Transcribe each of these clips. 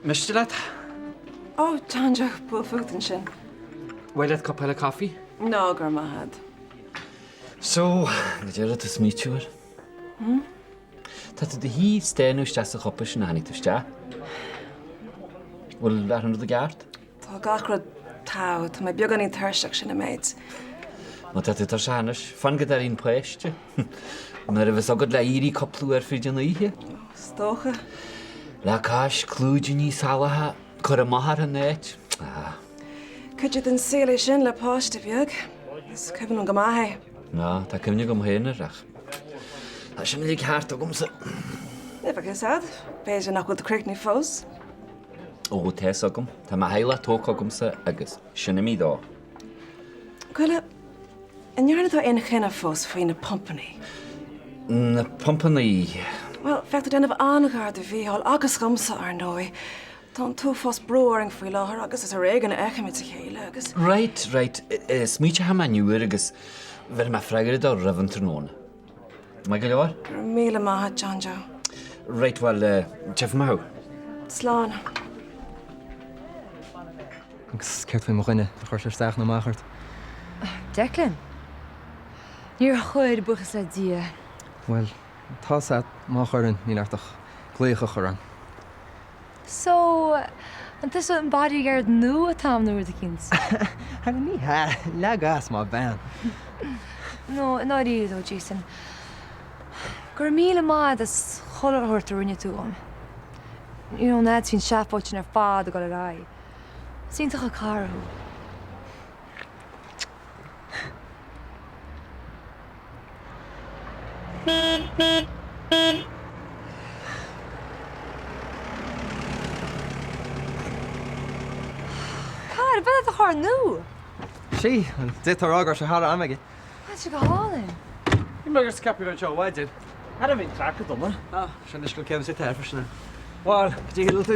Miste leat? Ó, John Joe, buail fút ansin. Mhaith leat cup eile coffee? Ná, go raibh maith agat. So, cad é a raibh tú ag smaoitiú air? Hmm? Tá tú do shuí ag stánadh isteach sa chupa sin a tháinig tú isteach. Bhfuil achan rud i gceart? Tá gach rud togha. Tá mé beagáinín tuirseach, sin an méid. Má tá tú tuirseach anois, fan go dtarraing páiste. Nuair a bheas agat le éirí cúpla uair fríd an oíche. Is dócha. Le cois clúidíní salacha, cur amach ar an áit. Ah. Cuid den saol é sin le páiste beag. Is cuimhin liom go maith é. Ná, tá cuimhne agam féin air ach tá sin uilig thart agamsa. Ní bheadh a fhios agat. B'fhéidir nach bhfuil tú críochnaithe fós. Ó, tá fhios agam. Tá mo theaghlach tógtha agamsa agus sin imithe dó. Goile, an ndearna tú aon chinneadh fós faoi na pumpannaí? Na pumpannaí? Bhuel, bheadh tú ag déanamh an-ghar do Mhícheál agus dhomsa, ar ndóigh. Tá an t-uafás brú orainn faoi láthair agus is ar éigean a fheicimid a chéile agus. Right, right. Smaointeoidh mé an uair agus bhéarfaidh mé freagra dó roimh an tráthnóna. Maith go leor? Go raibh míle maith agat, John Joe. Right, bhuel, tchífidh mé thú. Slán. Agus céard faoi mo dhuine? Ar chuir sé isteach nó amach ort? Declan? Níor chuir, buíochas le Dia. Bhuel, tá's a't, má chuireann, níl ort ach glaoch a chur orm. So, an tusa an bodyguard nua atá a'm nó rud eicínt? Ara ní hea, leag as má bean. No, i ndáiríre though, Jason, go raibh míle maith a'd as chuile shórt a rinne tú dhom. You know, an fhad is bhí an seafóid sin ar fad ag dul ar aghaidh. Is iontach an cara thú. Cara, ab é do charr nua? Sí, d'fhéadfá a rá go raibh sé thar am aige. Tá sé go hálainn. Bhí mé agus ceapadh anseo mhaidin. Cha raibh aon craic agam, a? Ah, sin uisce céim sa tair freisin. Bhuel, cad é a shíleann tú?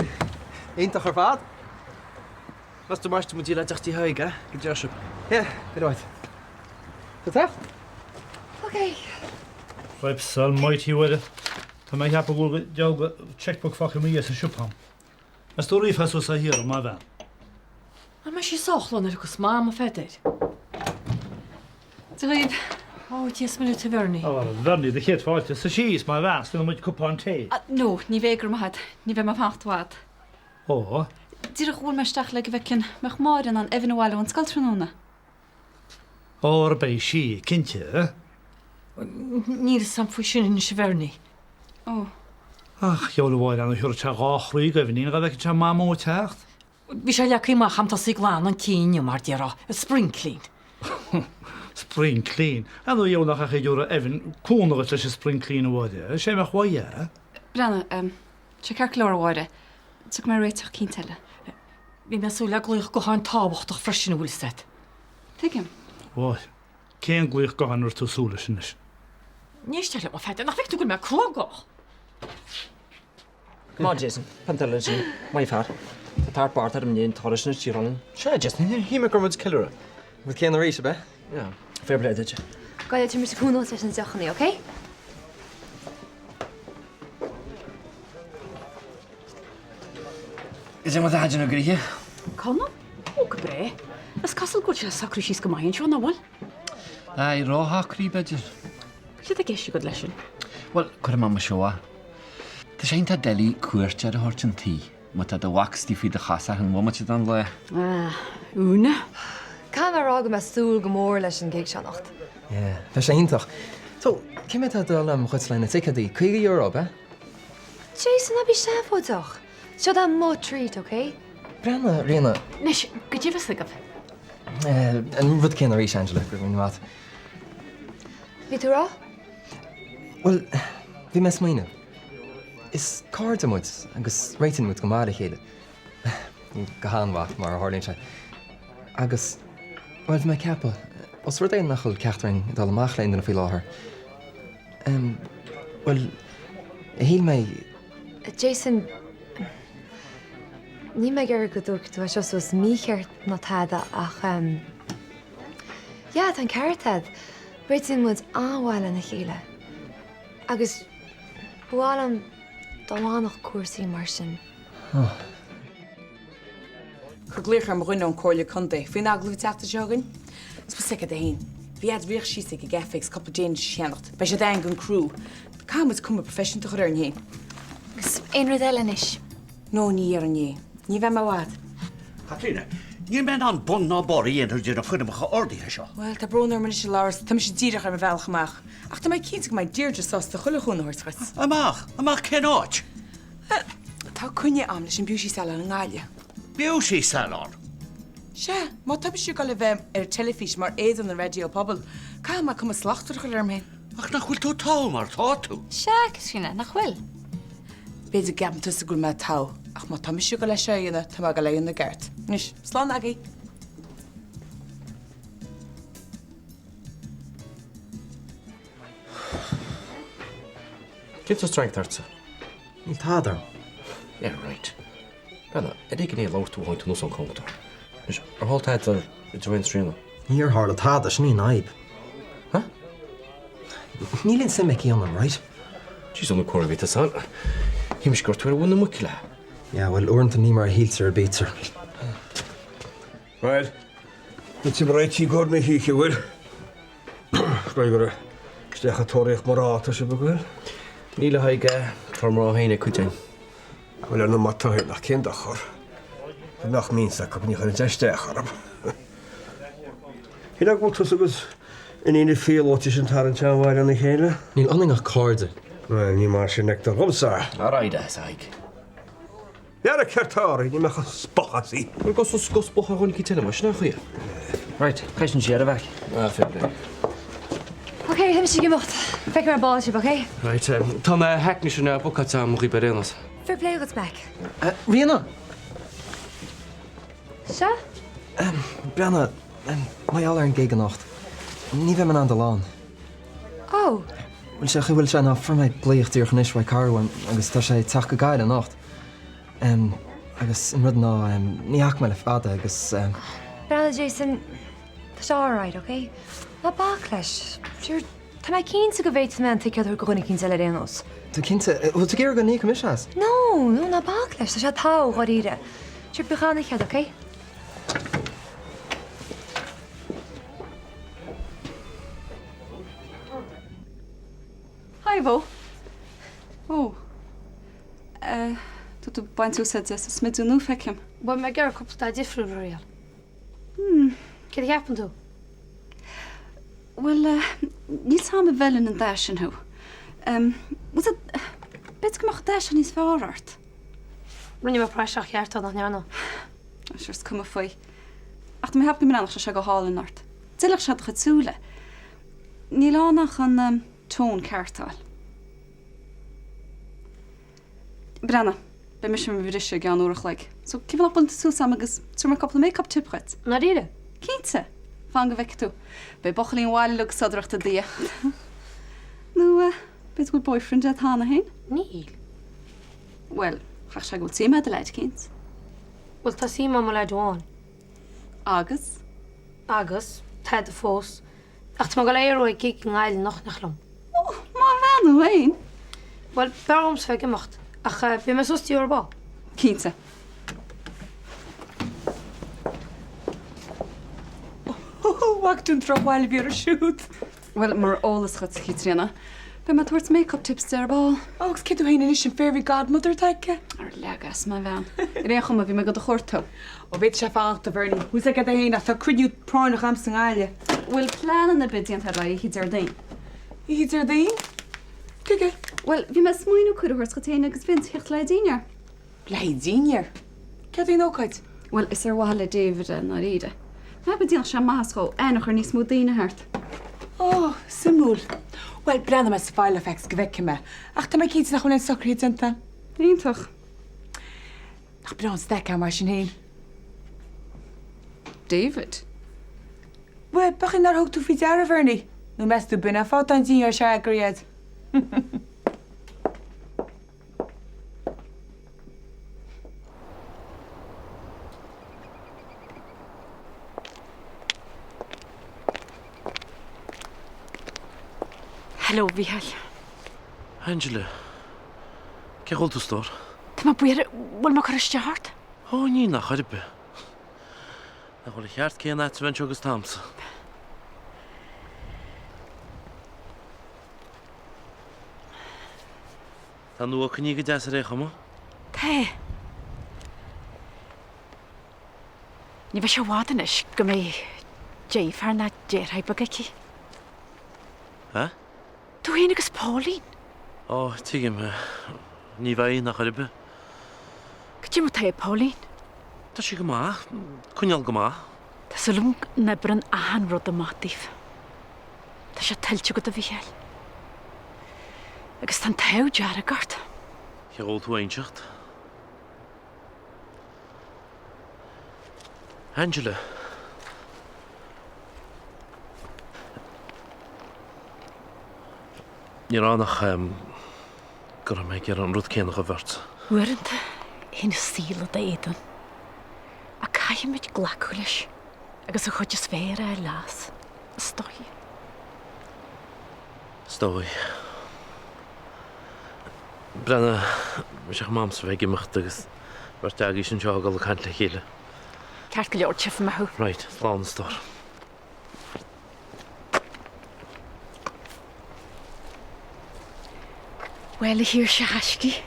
Iontach ar fad. Meas tú mar muid le teacht chuige, go deo sibh. Yeah, go raibh. Tá teacht? Ok. Cripes almighty Mhuire. Tá mé ag ceapadh go bhfuil dealga checkbook fágtha i mo dhiaidh sa siopa agam. Meas tú ríomhfá suas á hiarraidh, má bhean? An mbeidh sí sách lán ar agus mam, a Pheadair? Dia dhaoibh. Ó, Dia is Muire duit a Bhernie. Ó, a Bhernie, do chéad fáilte. Suigh síos, má bhean, 's déanfaidh muid cupán tae. No, ní bheidh, go raibh maith agat. Ní bheidh mé ag fanacht i bhfad. Ó. Díreach bhuail mé isteach le go bhfeicfinn an mbeadh Máire in ann Evan a bhailiú ón scoil tráthnóna. Óra beidh sí, cinnte. Níl fhios a'm faoi sin anois a Bhernie. Ó. Ach, gheall a Mháire, an thabharfadh sé dhá chroí do Eibhnín dhá bhfeicfeadh sé Mamó ag teacht. Bhí sé leagtha amach a'm tosaí ag glanadh an tí inniu mar déarfá, spring clean. Spring clean. Ar ndóigh, gheall nach ach é dtabharfadh Evan cúnamh dhuit leis an spring clean a Mháire. Is é a mbeadh uaidh é. Breathnaigh, tá sé ceart go leor a Mháire. Tiocfaidh mé ar réiteach eicínt eile. Bhí mé ag súil le glaoch gutháin tábhachtach freisin, an bhfuil fhios agat. Tuigim. Mháire, cén glaoch gutháin a raibh tú ag súil leis anois? Ní éistear liom, a Pheadair, nach bhfeiceann tú go bhfuil mé cruógach? Come on, Jason, pionta eile ansin. Maith fear. Tá tart beartaithe agam i ndiaidh an turais anois, Tír Chonaill. Sea, Jason, shíl mé go raibh muid ag ceiliúradh. An rud céanna arís, ab ea? Yeah. Fair play duit. Gabh, tabharfaidh mise cúnamh leis na deochanna, ok? Cad é mar atá na gnoithe? Conall? Ó, go breá. Is cosúil go bhfuil sé socraithe síos go maith anseo, nach bhfuil? Aye, róshocraithe, b'fhéidir. Cad é atá i gceist agat leis sin? Bhuel, cuirfidh mé mo seó. Tá sé iontach doiligh cuairteoir a thabhairt chun tí má tá do mhac istigh faoi do chosa achan bhomaite den lá. Ah, Úna. Caithfidh mé a rá go mbeidh súil go mór leis an gig seo anocht. Yeah, beidh sé iontach. So, cé mhéad atá ag dul agam dhuit le na ticéadaí? €50, ab ea? Jason, ná bí seafóideach! Seo é mo treat, ok? Breathnaigh, Ríona. Anois, goidé bhí fhios agaibh. An rud céanna arís, Angela, go raibh míle maith. Bhí tú a rá? Bhuel, bhí mé ag smaoineamh. Is cairde muid agus réitíonn muid go maith le chéile. Go han-mhaith, mar a tharlaíonn sé. Agus, bhuel, bhí mé ag ceapadh, os rud é nach bhfuil ceachtar againn ag dul amach le aon duine faoi láthair, em, bhuel, shíl mé. Jason, níl mé ag iarraidh go dtógfaidh tú é seo suas mícheart ná tada ach, em, yeah, tá an ceart agat. Réitíonn muid an-mhaith lena chéile. Agus ba mhaith liom dá bhfanfadh cúrsaí mar sin. Oh. Cuir glaoch ar mo dhuine ón Comhairle Contae faoin agallamh an tseachtain seo chugainn. Is bhfuil 's agat féin. Bhí ads riach síos ag an gcaife agus cúpla Danish a cheannacht. Beidh siad a'ainn don crew. Caithfidh muid cuma professional a chur orainn féin. Agus aon rud eile anois? No, ní dhéarfainn é. Ní bheidh mé i bhfad. Caitríona, níl mé in ann bun ná barr a dhéanamh de na foirmeacha ordaithe seo. Bhuel, tá brón orm anois, a Labhras, tá mise díreach ar mo bhealach amach. Ach tá mé cinnte go mbeidh Deirdre sásta chuile chúnamh a thabhairt dhuit. Amach? Amach cén áit? Tá coinne a'm leis an Beauty Salon i nGaillimh. Beauty Salon? Sea, má tá mise ag dul a bheith ar an teilifís mar éadan an raidió pobail, caithfidh mé cuma slachtmhar a chur orm féin. Ach nach bhfuil tú togha mar atá tú? Sea, Caitríona, nach bhfuil? B'fhéidir go gceapann tusa go bhfuil mé togha, ach má tá mise ag dul é seo a dhéanamh, tá mé ag dul é a dhéanamh i gceart. Anois, slán agaibh! Cén sórt tarraingt ortsa? Níl tada orm. Yeah, right. Breathnaigh, ar éigean é labhairt tú ó tháinig tú anuas ón cuntar. Anois, ar tharla tada idir thú féin is Ríona? Níor tharla tada, sin í an fhadhb. Huh? Níl aon suim aici ionam, right? Jeez, ó na comharthaí a bhí tusa ann. Shíl mise go raibh tú ar mhuin na muice léi. Yeah, bhuel, uaireanta ní mar a shíltear a bítear. Bhuel, tá sibh réitithe i gcomhair na hoíche, an bhfuil? Go isteach ag tóraíocht mná atá sibh ag goil? Níl a Thaidhg, tá ár mná féin ag cuid againn. Bhuel, ar ndóigh má tá féin, ach cén dochar? Dá mbeadh means acu, ní chuirfinn sé isteach orthu. Shílfeá go bhfuil tusa agus iníon an phíolóta sin tarraingt an-mhaith lena chéile? Níl ionainn ach cairde. Bhuel, ní mar sin a fheictear dhomsa. Alright, a Thaidhg. Dhera céard tá oraibh, ní mbeadh an spochadh as í. Bhuel, go sos go spochadh ar dhuine eicínt eile, mar sin an chaoi. Right, caith sin siar, a mhac. Ah, fair play. Ok, tá mise ag imeacht. Feicfidh mé ar ball sibh, ok? Right, tá na haicní sin bookáilte agam dhaoib ar aon nós. Fair play dhuit, Mac. Ríona! Sea? Breathnaigh, mar gheall ar an gig anocht, ní bheidh mé in ann dul ann. Ó! Bhuel, sé an chaoi a bhfuil sé ná fuair mé glaoch díreach anois uaidh cara uaim agus tá sé ag teacht go Gaillimh anocht. Em, agus an rud ná, em, ní fhaca mé le fada agus, em. Breathnaigh Jason, tá sé alright, ok? Ná bac leis. Sure, tá mé cinnte go bhféadfaidh mé an ticéad a thabhairt do dhuine eicínt eile ar aon nós. Tá cinnte, bhfuil tú ag iarraidh go n-íocfaidh mise as? No, no, ná bac leis, tá sé togha, dháiríre. Sure, bíodh an-chead, ok? Haigh, a bhó. Ó. Eh, tá tú ag baint úsáide as an smideadh nua, feicim. Bhuel, mé ag iarraidh cúpla dath difriúil a thriail. Hmm. Céard a cheapann tú? Bhuel, eh, níl 's a'm an bhfeileann an dath sin thú. Em, bhfuil 's a'd, b'fhéidir go mbeadh an dath seo níos fearr ort. Rinne mé praiseach cheart de, nach ndearna? Sure, is cuma faoi. Ach tá mé ag ceapadh go mbreathnódh sé seo go hálainn ort. D'fheilfeadh sé do chuid súile. Níl ann ach an tone ceart a fháil. Breathnaigh, beidh mise ar mo bhriseadh i gceann uair a chloig. So, cén fáth nach mbuaileann tú suas a'm agus tabharfaidh mé cúpla make-up tip dhuit? I ndáiríre? Cinnte! Fan go bhfeicfidh tú. Beidh buachaillí an bhaile uilig sodrach i do dhiaidh. Nó, b'fhéidir go bhfuil boyfriend agat cheana féin? Níl. Bhuel, chaithfeadh sé go bhfuil suim a'd i leaid eicínt. Bhuel, tá suim a'm i leaid amháin. Agus? Agus, tada fós. Ach tá mé ag dul éirí ag gig i nGaillimh anocht, nach liom. Ó, mo bheannú féin! Bhuel, b'fhearr dhomsa bheith ag imeacht. Ach beidh mé suas do ar ball. Cinnte. Ó, bhfaca tú an drochbhail a bhí orthu siúd? Bhuel, mar eolas dhuit, a Chaitríona, beidh mé ag tabhairt make-up tips di ar ball. Ó, agus cé tú féin anois, an fairy godmother atá aici? Ar leag as mo bhean. Ar aon chuma, bhí mé ag dul do chuartú. Ó, b'fhéidir sé fanacht, a Bhernie. Bhfuil 's agat féin ach tá cruinniú práinneach a'msa i nGaillimh. Bhfuil pleananna ar bith déanta le haghaidh oíche Déardaoin? Oíche Déardaoin? Tuige? Bhuel, bhí mé ag smaoineamh cuireadh a thabhairt dhuit féin agus Vince theacht le haghaidh dinnéar. Le haghaidh dinnéar? Céard í an ócáid? Bhuel, is ar mhaithe le David é, i ndáiríre. Mé go déanfadh sé maitheas dhó aithne a chur ar níos mó daoine thart. Ó, suimiúil. Bhuel, breathnóidh mé sa bhfilefax go bhfeicfidh mé. Ach tá mé cinnte nach bhfuil aon socruithe déanta. Iontach. Nach breá an staic é mar sin féin? David? Bhuel, b'fhéidir nár thug tú faoi deara, Bhernie. Nó meas tú b'in an fáth atá an dinnéar seo eagraithe agat? Hello, a Mhícheáil. Angela, cén chaoi a bhfuil tú, a stór? Tá mé buartha, bhfuil mé ag cur isteach ort? Ó, ní nach ar bith. Nach bhfuil an ceart céanna agat a bheith anseo agus atá agamsa. Tá an fhuath coinnithe go deas ar aon chuma. Tá. Ní bheidh sé i bhfad anois go mbeidh deirfiúr nó deartháir beag aici. Hah? Tú féin agus Pauline. Ó, tuigim. Ní bheidh, in aon chor ar bith. Cad é mar atá Pauline? Tá sí go maith. Coinneáil go maith. Tá súil agam go n-oibreann achan rud amach daoibh. Tá sé tuillte agat, a Mhícheáil. Agus tá an t-ádh dearg ort. Cé dhó tú a inseacht? Angela. Ní raibh ann ach go raibh mé ag iarraidh an rud céanna a bheith ort. Uaireanta théann an saol i d'éadan, ach caithfimid glacadh leis agus an chuid is fearr a fháil as, is dóigh. Is dóigh. Breathnaigh, bhí sé chomh maith a'msa bheith ag imeacht agus beirt agaibhse anseo ag dul ag caint le chéile. Ceart go leor, tchífidh mé thú. Right, slán a stór. Bhuel, a Shaoirse a thaiscidh,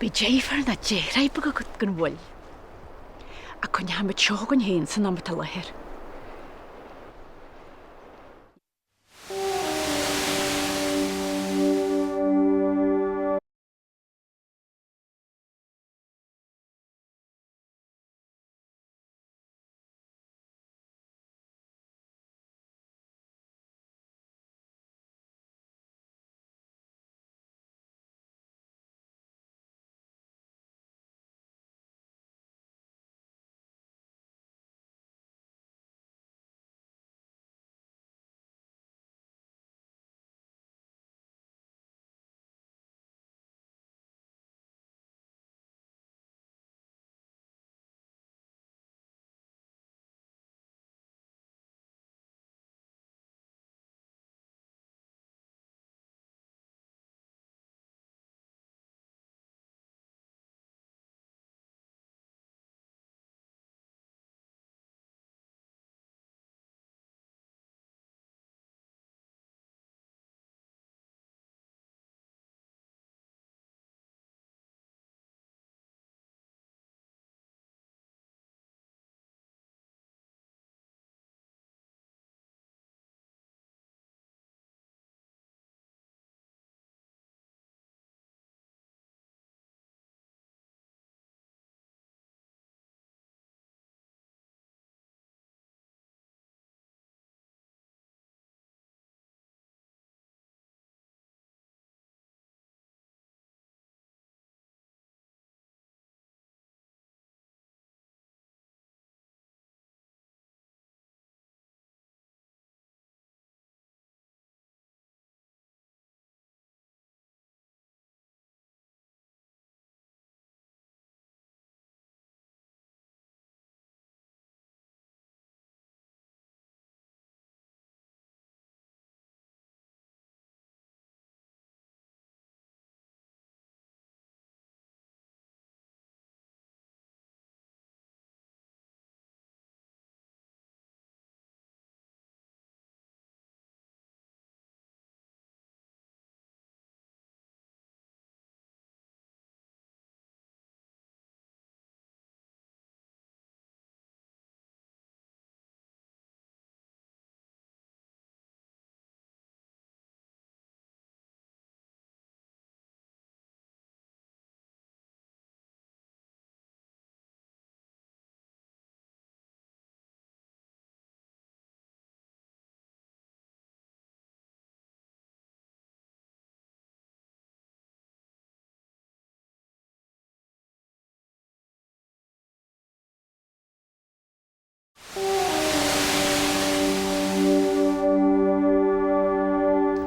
beidh deirfiúr nó deartháir beag agat gan mhoill. Ach coinneoimid seo againn féin san am atá i láthair.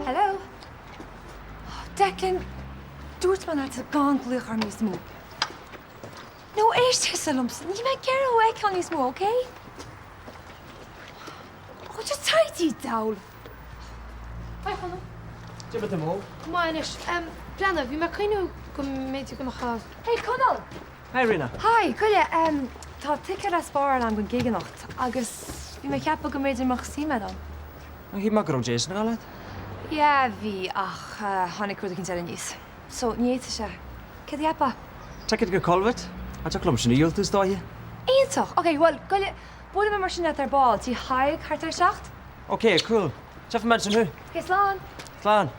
Hello? Oh, Declan, dúirt mé leat gan glaoch orm níos mó. No, éist thusa liomsa, níl mé ag iarraidh thú a fheiceáil níos mó, ok? Oh, just tidy down. Hi, Conall. Cad é mar atá tú? Go maith anois. Breathnaigh, bhí mé ag cuimhniú go mb'fhéidir go mbeadh. Hey, Conall! Hi, Ríona. Hi, gabh i leith. Tá ticéad as barr agam don gig anocht agus bhí mé ag ceapadh go mb'fhéidir mbeadh suim agat ann. Shíl mé go raibh Jason ag dul leat? Yeah, bhí, ach tháinig rud eicínt eile aníos. So, ní fhéadfadh sé. Céard a cheapfá? Ticéad go Colbert? Á, thiocfadh liom sin a dhiúltú is dóiche. Iontach! Ok, bhuel, goile, buailfidh mé mar sin leat ar ball, tí Thaidhg, thart ar 7? Ok, cool. Tchífidh mé ansin thú. Ok, slán! Slán!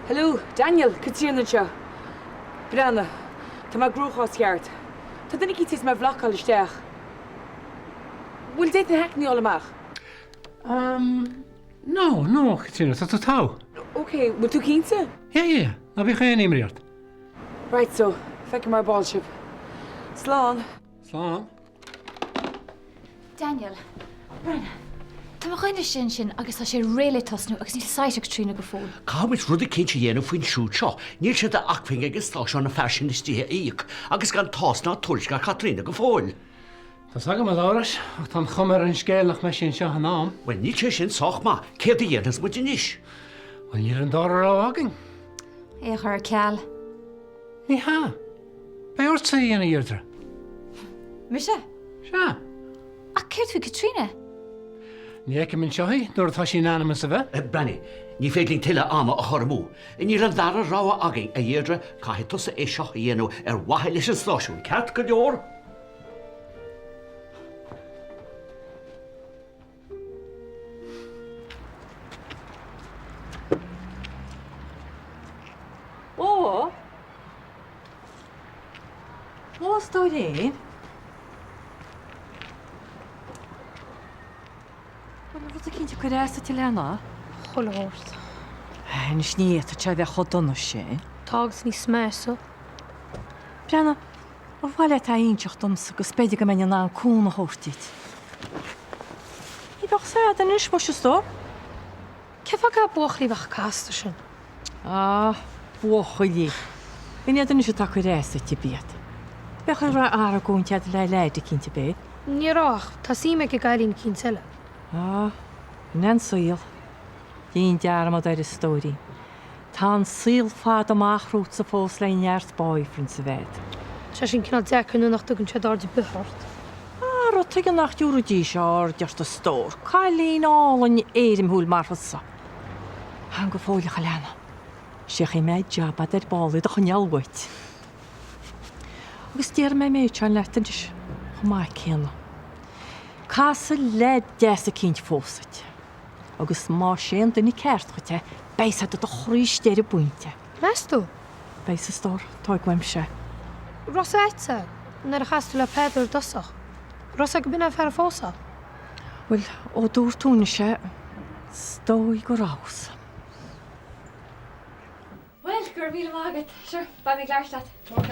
Hello, Daniel, Caitríona anseo. Breathnaigh, tá mé i gcruachás ceart. Tá duine eicínt tar éis mé a bhlocáil isteach. Bhfuil d'fhéadfainn haicní a fháil amach? Um, no, no, Caitríona, tá tú togha. Ok, bhfuil tú cinnte? Yeah, yeah, ná bíodh aon imní ort. Right so, feicfidh mé ar ball sibh. Slán. Slán. Daniel, Breathnaigh, tá mo dhuine sin ansin agus tá sé réidh le tosnú agus níl sight ar Caitríona go fóill. Caithfimid rud eicínt a dhéanamh faoin shoot seo. Níl sé d'acmhainn ag an stáisiún an fear sin istigh a íoc agus gan tásc ná tuairisc ar Chaitríona go fóill. Tá's agam, a Labhráis, ach tá an chuma ar an scéal nach mbeidh sí anseo in am. Bhuel, níl sé sin sách maith. Céard a dhéanfas muid anois? Bhuel, níl an dara rogha againn. É a chur ar ceal. Ní hea. Beidh ortsa é a dhéanamh, a Dheirdre. Mise? Sea. Ach céard faoi Caitríona? Ní fheicim anseo í nuair atá sí in ainm is a bheith. Breathnaigh, ní féidir linn tuilleadh ama a chur amú. Níl an dara rogha againn, a Dheirdre, caithfidh tusa é seo a dhéanamh ar mhaithe leis an stáisiún, ceart go leor? Ó! Ó, a stóirín. Bhfuil rud eicínt ag cur as duit a leana? Chuile shórt. Anois ní fhéadfadh sé a bheith chomh dona sin. Tá agus níos measa. Breathnaigh, Ar mhaith leat é a inseacht domsa agus b'fhéidir go mbeinn in ann cúnamh a thabhairt duit. Ní bheadh 's a'd anois, muise a stór. Cén fáth go buachaillí bheadh casta sin? Ah, buachaillí. An iad anois atá ag cur as duit ab iad? Bheadh ar argóint a'd le leaid eicínt ab é? Ní raibh ach tá suim ag an gcailín eicínt eile. Ah, sin é an saol. Déan dearmad air a stóirín. Tá an saol fada amach romhatsa fós le neart boyfriends a bheith agat. Tá sé sin cineál deacair nuair nach dtugann siad aird ar bith ort. Ara tuige nach dtabharfaidís aird ort a stór, cailín álainn éirimiúil mar thusa. Fan go fóill a leana. Séachfaidh mé jab a'd ar ball iad a choinneáil uait. Agus déarfaidh mé an méid seo leat anois chomh maith céanna. Casfaidh leaid deas eicínt fós duit. Agus más é an duine ceart dhuit é, beidh 's a'd i do chroí istigh ar an bpointe. Meas tú? Beidh, a stór, tóig uaimse é. Raibh 's a'dsa, nuair a chas tú le Peadar i dtosach, raibh 's a'd go b'in é an fear a phósfá? Bhuel, ó dúirt tú anois é, is dóigh go rabhas. Bhuel, go raibh míle maith agat. Sure, beidh mé ag labhairt leat. Ok.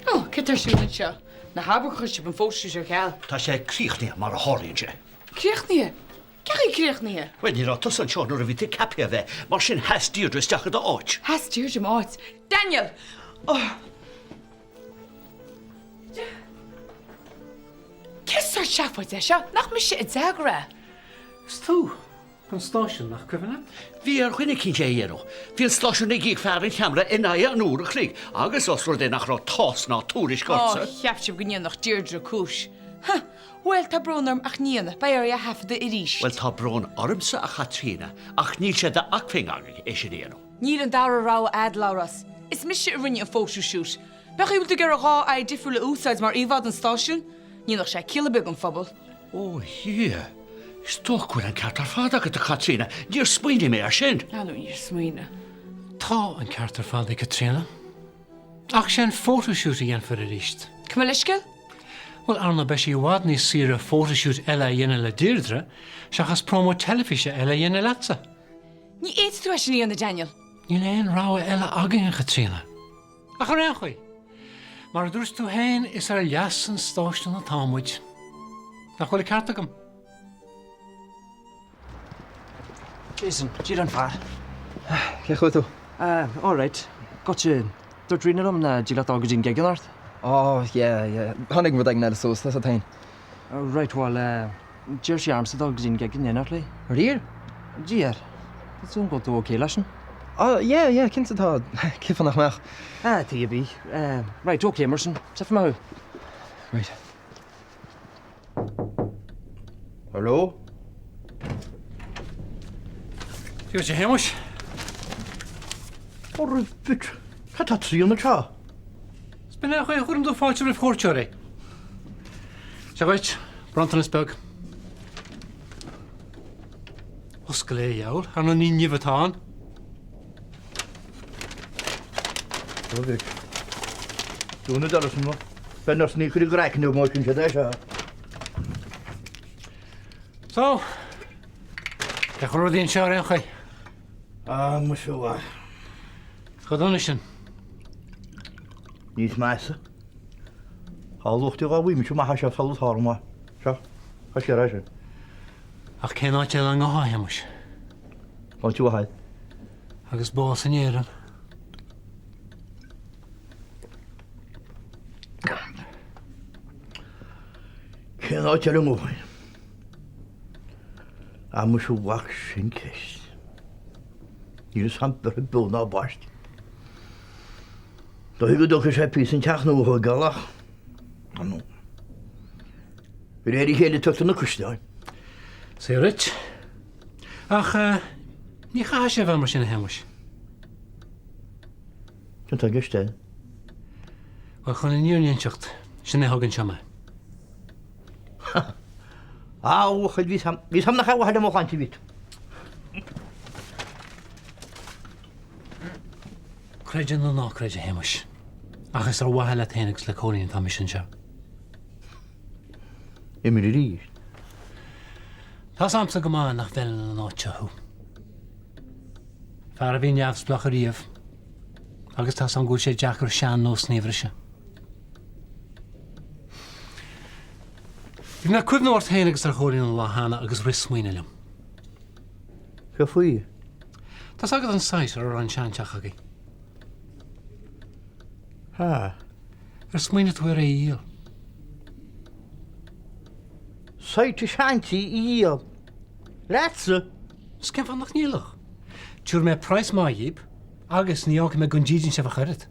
Ó, céard tá ar siúl anseo? Ná habair gur chuir sibh an photoshoot ar ceal. Tá sé críochnaithe mar a tharlaíonn sé. Críochnaithe? Cén chaoi críochnaithe? Bhuel, ní raibh tusa anseo nuair a bhí tú ceaptha a bheith, mar sin sheas Deirdre isteach i d'áit. Sheas Deirdre i m'áit? Daniel! Oh! Cén sórt seafóid é seo? Nach mise a d'eagraigh é? Is tú! An stáisiún, nach cuimhin leat? Bhí ar dhuine eicínt é a dhéanamh. Bhí an stáisiún ag íoc fear an cheamara in aghaidh an uair a chloig, agus os rud é nach raibh tásc ná tuairisc Ó, ortsa. cheap sibh go ndéanfadh Deirdre cúis. Huh! Bhuel, tá brón orm ach ní dhéanfaidh. Beidh oraibh é a thaifeadadh arís. Bhuel, tá brón ormsa, a Chaitríona, ach níl sé d'acmhainn againn é sin a dhéanamh. Níl an dara rogha a'd, Labhrás. Is mise a rinne an photoshoot. Pé chaoi a bhfuil tú ag iarraidh 2 aghaidh difriúil a úsáid mar íomhá don stáisiún? Ní dhéanfadh sé ciall ar bith don phobal. Ó, a Dhia! Is dócha go bhfuil an ceart ar fad agat, a Chaitríona. Níor smaoinigh mé air sin. Ar ndóigh níor smaoinigh. Tá an ceart ar fad ag Caitríona. Ach sé an photoshoot a dhéanfar arís. Gabh mo leithscéal? Bhuel, ar ndóigh, beidh sé i bhfad níos saoire photoshoot eile a dhéanamh le Deirdre seachas promo teilifíse eile a dhéanamh leatsa. Ní fhéadfaidh tú é sin a dhéanamh, Daniel. Níl aon rogha eile againn, a Chaitríona. Ach ar aon chaoi, mar a dúirt tú féin, is ar leas an stáisiúin atá muid. Nach bhfuil an ceart agam? Jason, Dia an fear. Cén chaoi a bhfuil tú? Ah, alright. Goitse, dúirt Ríona liom nach dtig leat dul go dtí an gig anocht. Oh, yeah, yeah. Tháinig rud éigin eile suas, tá 's agat féin. Right, bhuel, eh, d'iarr sí ormsa dul go dtí an gig in éineacht léi. Riar? Diar. Tá súil agam go bhfuil tú ok leis sin. Oh, yeah, yeah, cinnte tá. Cén fáth nach mbeadh? Ah, tuige ar bith. Eh, right, ok, mar sin. Tchífidh mé thú. Right. Hello? Dia duit, a Shéamuis. Ó, bit. Cad tá Tríona anseo? 'S b'in é an chaoi a gcuireann tú fáilte roimh chuairteoirí. Seo dhuit, bronntanas beag. Oscail é, a dheabhail, ar ndóigh ní nimh atá ann. Ó, bhit. Dún an doras mo. Beidh nurse ní chuir i gcraiceann nó má sin siad é seo. So, cén chaoi a bhfuil rudaí anseo ar aon chaoi? Ah, muise mhaith. Chomh dona sin. Níos measa. Tá lucht ag gabháil mise amach as seo sula tarlaíonn maith. Seo, tá siar é sin. Ach cén áit eile a ngabhfá, a Shéamuis? Áit mhaith. Agus bás in Éirinn. Cén áit eile a ngabhfainn? Ah, muise mhac, sin ceist. Níl fhios a'm beirthe beo ná baiste. Dóigh go dtógfaidh sé píosa an teach nua a thóigeáil ach, ar ndóigh. De réir a chéile tugtar na cuisneáin. Saor duit. Ach ní chaithfidh sé a bheith mar sin, a Shéamuis. Cén tá i gceist air? Bhuel, chun an fhírinne a inseacht, sin é a thug anseo mé. Á, a bhuachaill, bhí 'fhios a'm, bhí 'fhios a'm nach ar mhaithe le mo shláinte a bhí tú. Creid é nó ná creid, a Shéamuis, ach is ar mhaithe leat féin agus le Cóilín atá mise anseo. Imir arís. Tá's a'msa go maith nach bhfeileann an áit seo thú. Fear a bhí neamhspleách ariamh, agus tá's a'm go bhfuil sé deacair sean-nósanna a bhriseadh. Bhí mé ag cuimhneamh ort féin agus ar Chóilín an lá cheana agus rith smaoineamh liom. Cad faoi? Tá's agat an site ar a raibh an seanteach agaibh? Ha. Ar smaoinigh tú ar é a dhíol? Site an seantí a dhíol? Leatsa? 'S cén fáth nach ndíolfadh? Tabharfaidh mé praghas maith dhíb agus ní fhágfaidh mé gan dídean sibh ach oiread.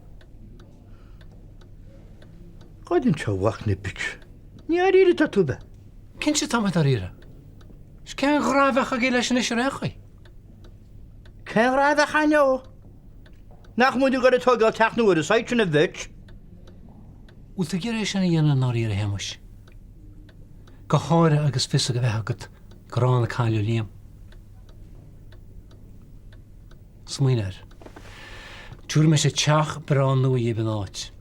Goid anseo a mhac na bitse. Ní dháiríre atá tú a bheith. Cinnte tá mé dáiríre. 'S cén ghra a bheadh agaibh leis anois ar aon chaoi? Cén ghra a bheadh againn leo? Nach muid ag goil ag tóigeáil teach nua ar an site sin a bhitch? Bhfuil tú ag iarraidh é sin a dhéanamh i ndáiríre, a Shéamuis? Go háirithe agus fios a bheith agat gur ann a cailleadh Liam. Smaoinigh air. Tabharfaidh mise teach breá nua dhíbh ina áit.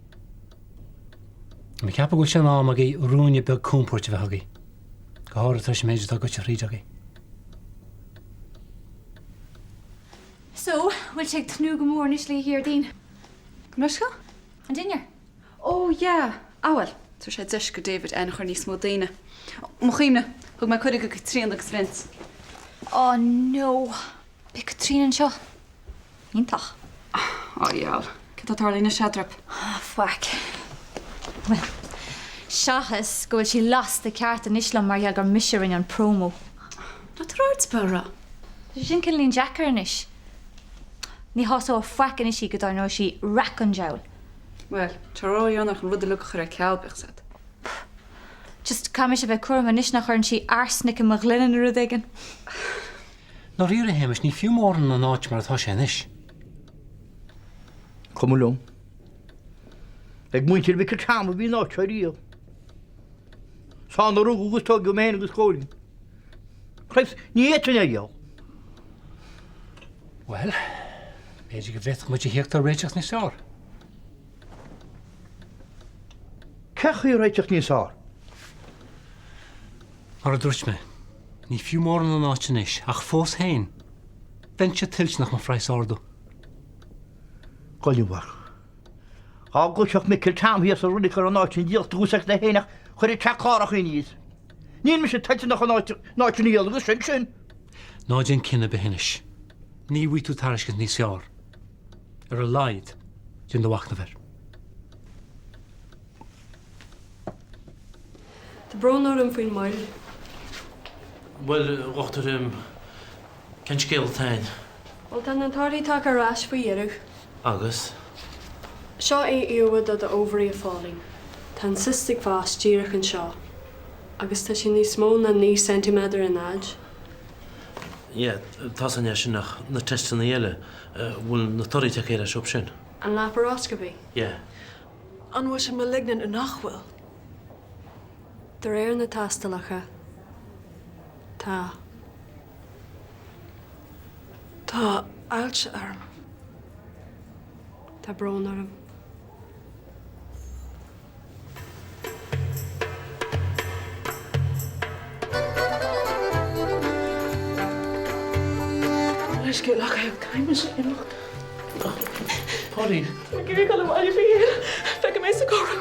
Tá mé ag ceapadh go bhfuil sé in am agaibh ruainne beag compoirt a bheith agaibh, go háirithe tar éis an méid atá goite thríd agaibh. So, bhfuil sé ag tnúth go mór anois le oíche Dhéardaoin? Go mbeidh seo? An dinnéar? Oh yeah! Ah bhuel, tabharfaidh sé deis go David aithne a chur ar níos mó daoine. Mo chuimhne, thug mé cuireadh go Caitríona agus Vince. Oh no! Beidh Caitríona anseo. Iontach. Á dhiabhal, cad tá tarlaithe anois, a Dhruip? Faic. Bhuel, seachas go bhfuil sí lasta ceart anois liom mar gheall gur mise a rinne an promo. Ná tabhair aird ar bith uirthi. Tá sé sin cineáilín deacair anois. Ní shásóidh faic anois í go dtarraingeoidh sí raic an diabhail. Bhuel, tá ródhéanach an rud uilig a chur ar ceal, bíodh 's agat. Just, caithfidh mise a bheith cúramach anois nach gcuireann sí arsenic i mo ghloine nó rud éigin. Ndáiríre, a Shéamais, ní fiú mórán an áit mar atá sé anois. Cuma liom. Ag muintir Mhic an tSeama a bhí an áit seo riamh. 'S ann a rugadh agus tógadh mé féin agus Cóilín. Christ, ní fhéadfainn é a dhíol. Bhuel, b'fhéidir go bhféadfadh muid a thíocht ar réiteach níos fearr. Cén chaoi réiteach níos fearr? Mar a dúirt mé, ní fiú mórán an áit anois, ach fós féin, bheinnse toilteanach mo phraghas a ardú. Goilliúmhar. Dhá gcloisfeadh Micil Tom thíos sa roilig go raibh an áit sin díolta agus ag na héinneach chuir an teach clárach aníos. Níl mise toilteanach an áit an áit sin a dhíol agus sin sin. Ná déan cinneadh ar bith anois. Ní bhfaighidh tú tairiscint níos fearr. Ar a laghad, déan do mhachnamh air. Tá brón orm faoin moill. Bhuel, a dhochtúir, cén scéal atá ann? Bhuel, tá na torthaí tagtha ar ais faoi dheireadh. Agus? Seo é íomha de do ovary, a Phauline. Tá an cyst ag fás díreach anseo. Agus tá sé níos mó ná 9 ceintiméadar in fhaid. Yeah, tá san é sin ach na teisteanna eile, bhfuil na torthaí tagtha ar ais orthu sin? An laparoscopy? Yeah. An bhfuil sé malignant nó nach bhfuil? De réir na tástálacha, tá. Tá ailse orm. Tá brón orm. Leithscéal ach caithfidh mise imeacht. Pauline. Tá mé ag iarraidh dul abhaile a Mhíchíl. Feicfidh mé sa gcarr thú.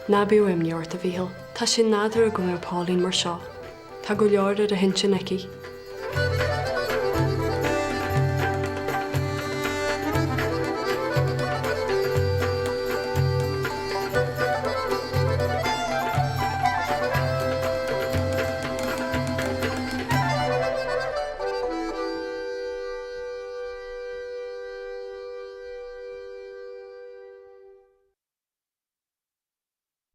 Ná bíodh imní ort, a Mhíchíl. Tá sé nádúrtha go mbeadh Pauline mar seo. Tá go leor ar a hintinn aici.